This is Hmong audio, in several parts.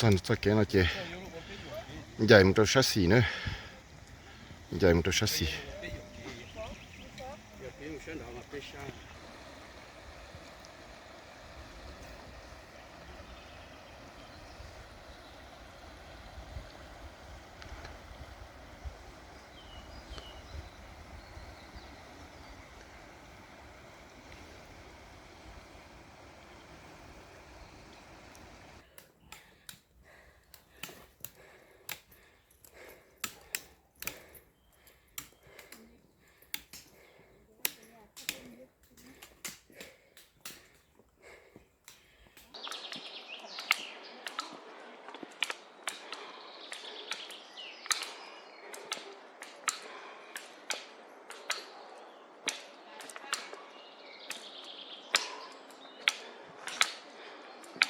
Tag txoj kev no ces ncaim mus rau sab xis na, ncaim mus rau sab xis.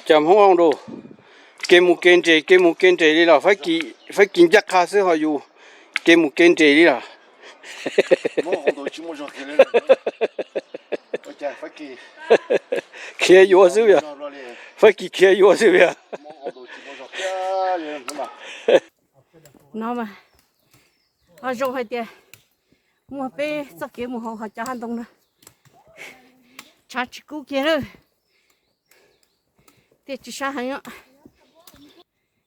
Cas Hmoob Hoo Dus, kev mus kev nres, kev mus kev nres li los Fab Kis ncaj qha xwb ho yus kev mus kev nres li los. Khiav yuav xwb yog, Fab Kis khiav yuav xwb yog. No mas ho zoo hais tias muaj peb txoj kev mus hauv qhov cov hav ntoo no, tshav tsis kub kiag lawm, tiaj tsis sab heev.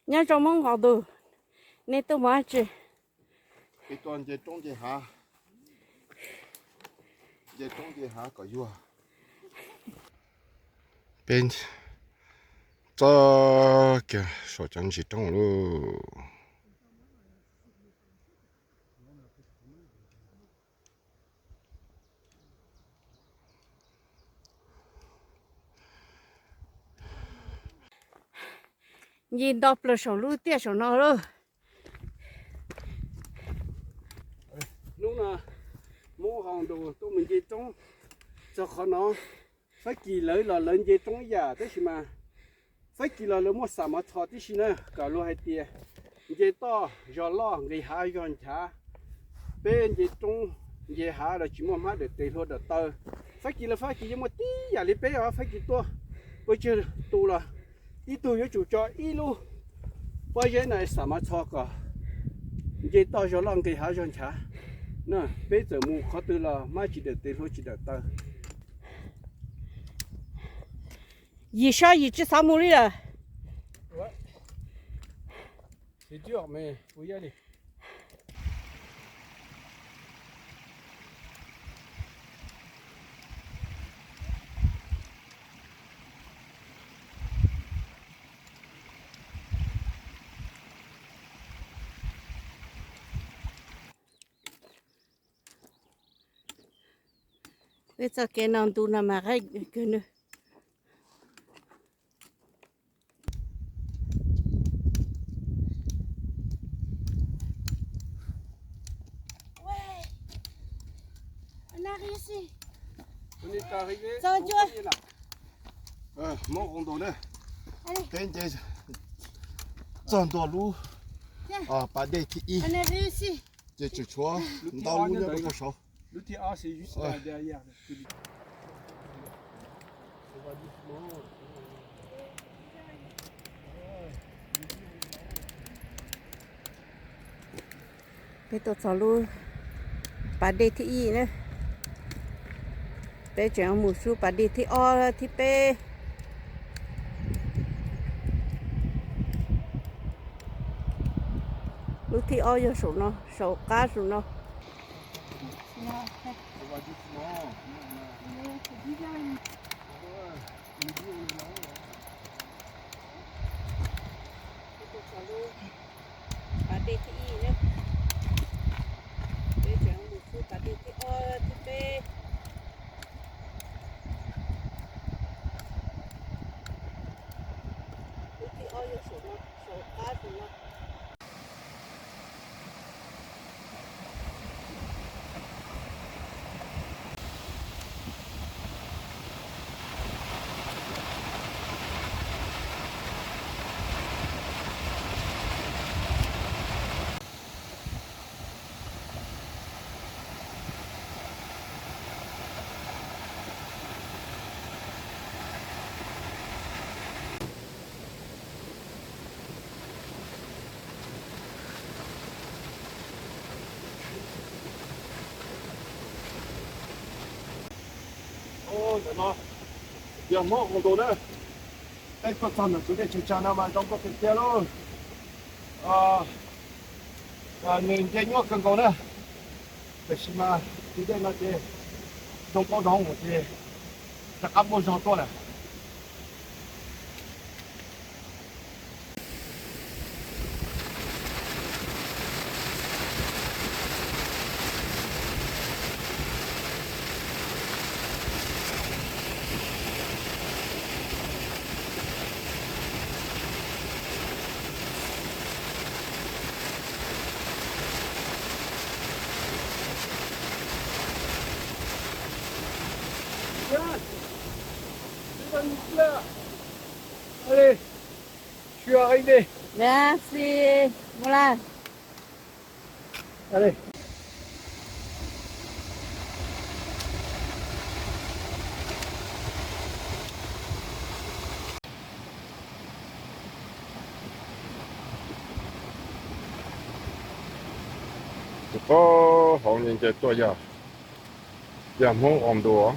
Nyob zoo Hmoob Hoo Dus, nej tuaj mus dab tsi? Peb tuaj nce roob nce hav, nce roob nce hav kom yuag. Peb txog kiag saum cov ntsis roob lauj. Nce nto plaws saum lub tiaj saum no lauj. Hnub no Hmoob Hoo Dus tuaj mus nce roob txog qhov no. Fab Kis lawv los lawv nce roob ib yam tab sis mas Fab Kis los lawv muaj xam mov txhos tib si na, kom luag hais tias nce toj zog loj nqis hav zog nchav. Peb nce roob nce hav los tsis muaj hmab dawm tes hlua dawm taw. Fab Kis los Fab Kis yeej muaj tib yam li peb os, Fab Kis tuaj pes tsawg tus los ib tug yuav tsum tso ib lub pob zeb no xam mov txhos kom nce toj zog loj nqis hav zog nchav. Peb txawm mus qhov twg los hmab tsis dawm tes hlua tsis dawm taw. Yim sab yim tsis xav mus li lawm. Peb txoj kev no ntu no mas qaib kawg nawb. Hmoob Hoo Dus na, peb nce txog ntua lub pas dej thib ib, ces tseem tshuav ntau lub nyob rau saud. Peb tuaj txog lub pas dej thib ib na, peb tseem mus xub pas dej thib ob thib peb. Lub thib ob yog saum no, saum qab saum no. Pas dej thib ib na, peb tseem mus xub pas dej thib ob thib peb. Lub thib ob yog saum no, saum qab saum no. Ntawm no yog Hmoob Oos Ntus na. Peb tuaj txog ntawm tus dej Tseem Tsag no mas zoo nkauj tiag tiag lauj. Nws nce nyuaj kawg nkaus na, tiam sis mas tus dej no ces zoo nkauj dhau ces rov qab muaj zog tuaj lawm. Tus qub hauv nce nce tuaj yog, yog Hmoob Oos Ntus.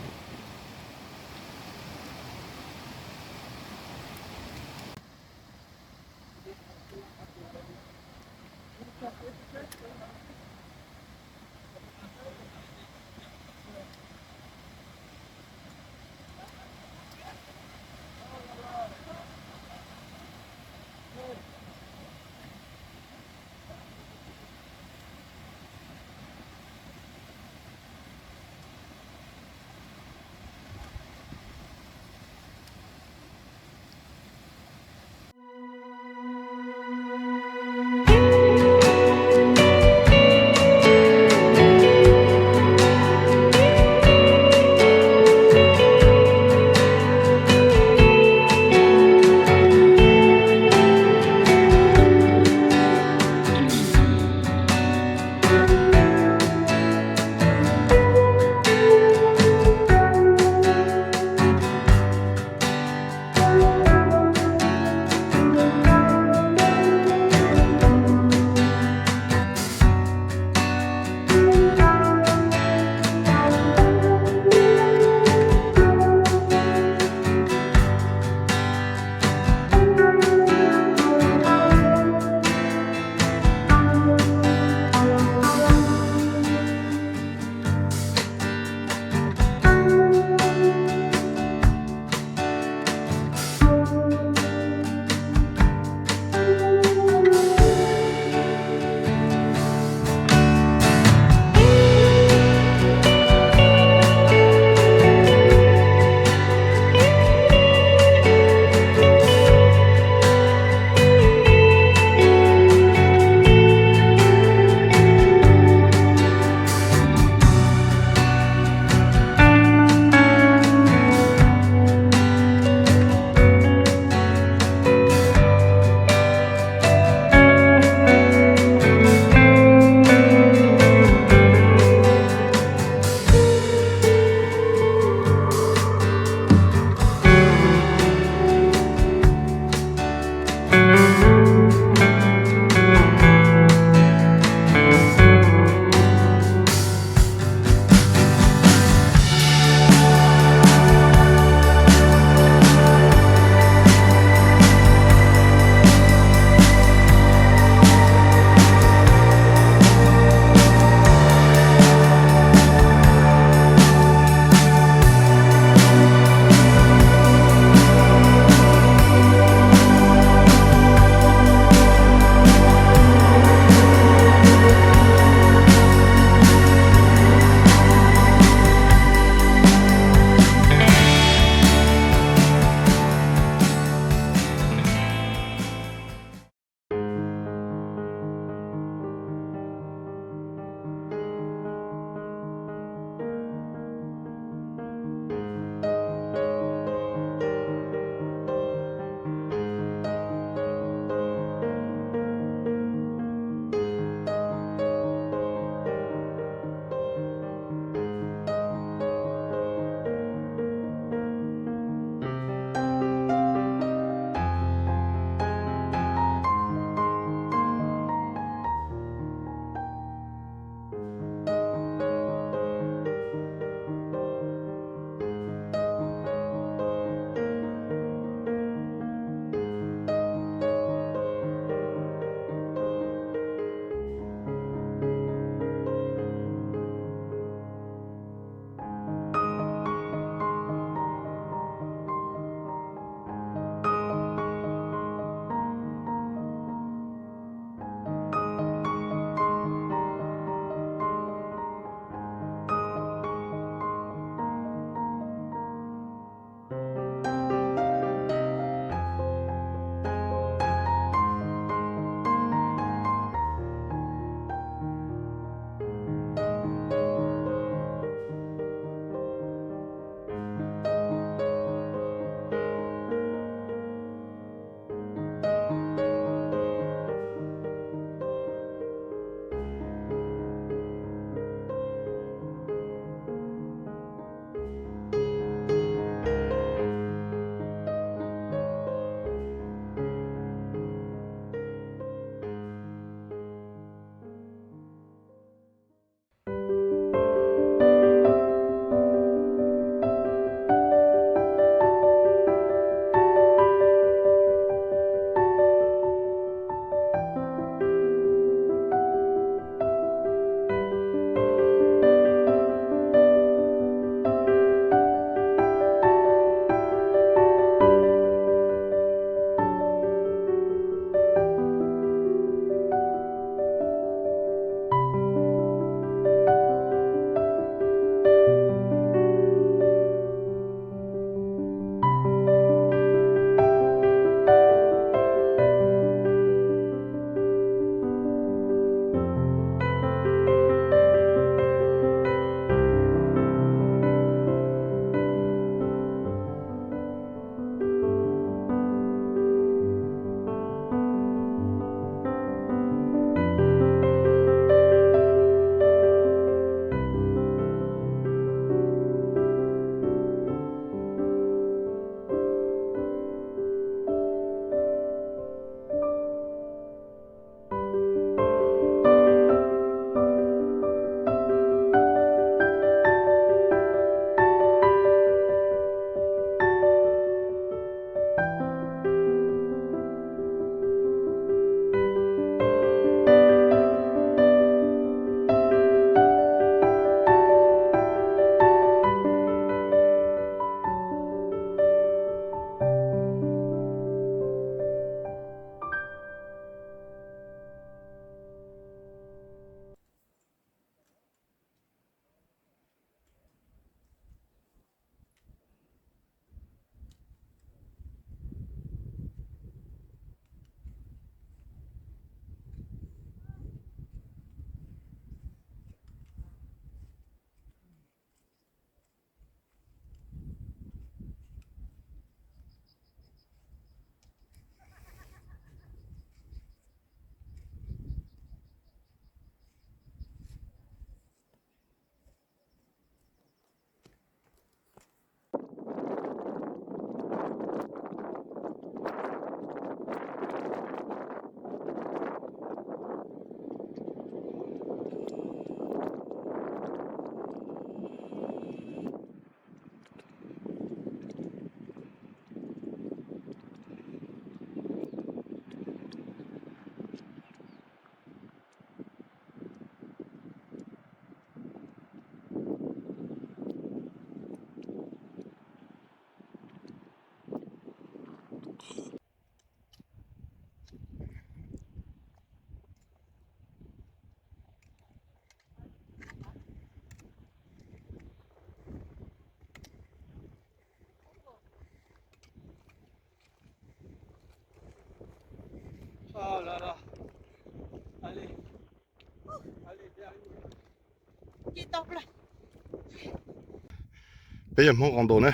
Peb yog Hmoob Qos Ntus na,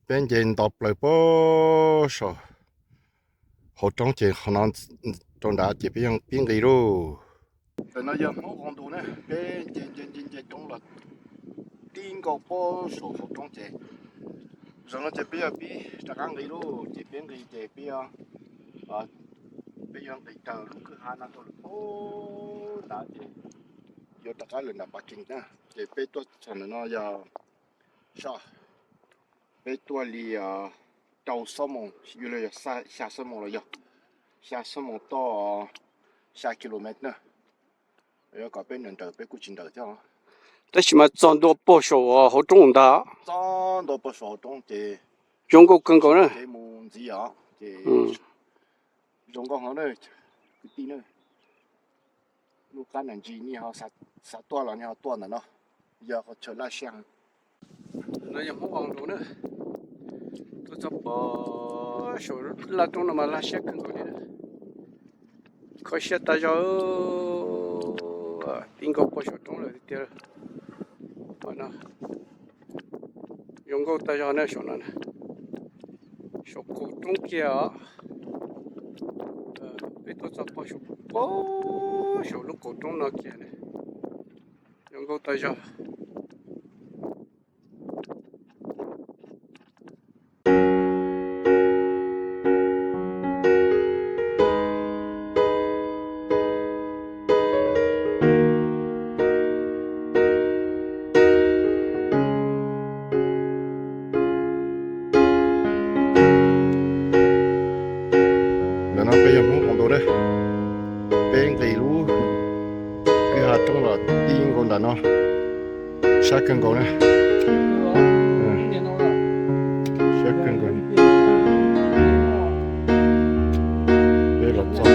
peb nce nto plaws pem saum hauv roob ces qhov no rau nrad ces peb yeej pib nqis lauj. Ntawm no yog Hmoob Qos Ntus na, peb nce nce nce nce roob los tib nkaus pem saum hauv roob ces zaum no ces peb yuav pib rov qab nqis lauj. Ces peb nqis ces peb yuav, peb yuav nqis raws lub kwj ha no rau lawm pem nrad ces yuav rov qab lawm nram Pas Kees na. Ces peb tuaj txog ntawm no yog, saib, peb tuaj li rau xuab moos, yuav luag yog xya xuab moos los yog xya xuab moos toj xya kilomev na. Yuav kom peb nrawm nrawm peb kuj tsis nrawm thiab. Tab sis mas txog ntua pem saum hauv roob ntag. Txog ntua pem saum hauv roob ces zoo nkauj kawg nkaus na. Ces mus ntxiv os, ces zoo nkauj heev na, kwv tij na. Lub qab nam ntsis nej ho xav tuaj los nej ho tuaj ntawm no, yog qhov chaw laj siab. No yog Hmoob Qos Ntus na, tuaj txog pem saum laj roob no mas laj siab kawg nkaus li na. Kho siab tas zog, tib nkaus pem saum roob lawm tiag tiag. Zoo nkauj tas zog na saum no, saum qaum roob kiag os. Peb tuaj txog pem saum, pem saum lub qaum roob no kiag na. Zoo nkauj tas zog. Ntawm no peb yog Hmoob Qos Ntus na, peb nqis lub kwj ha roob los tib nkaus ntawm no, siab kawg nkaus na. Siab kawg nkaus. Peb los txog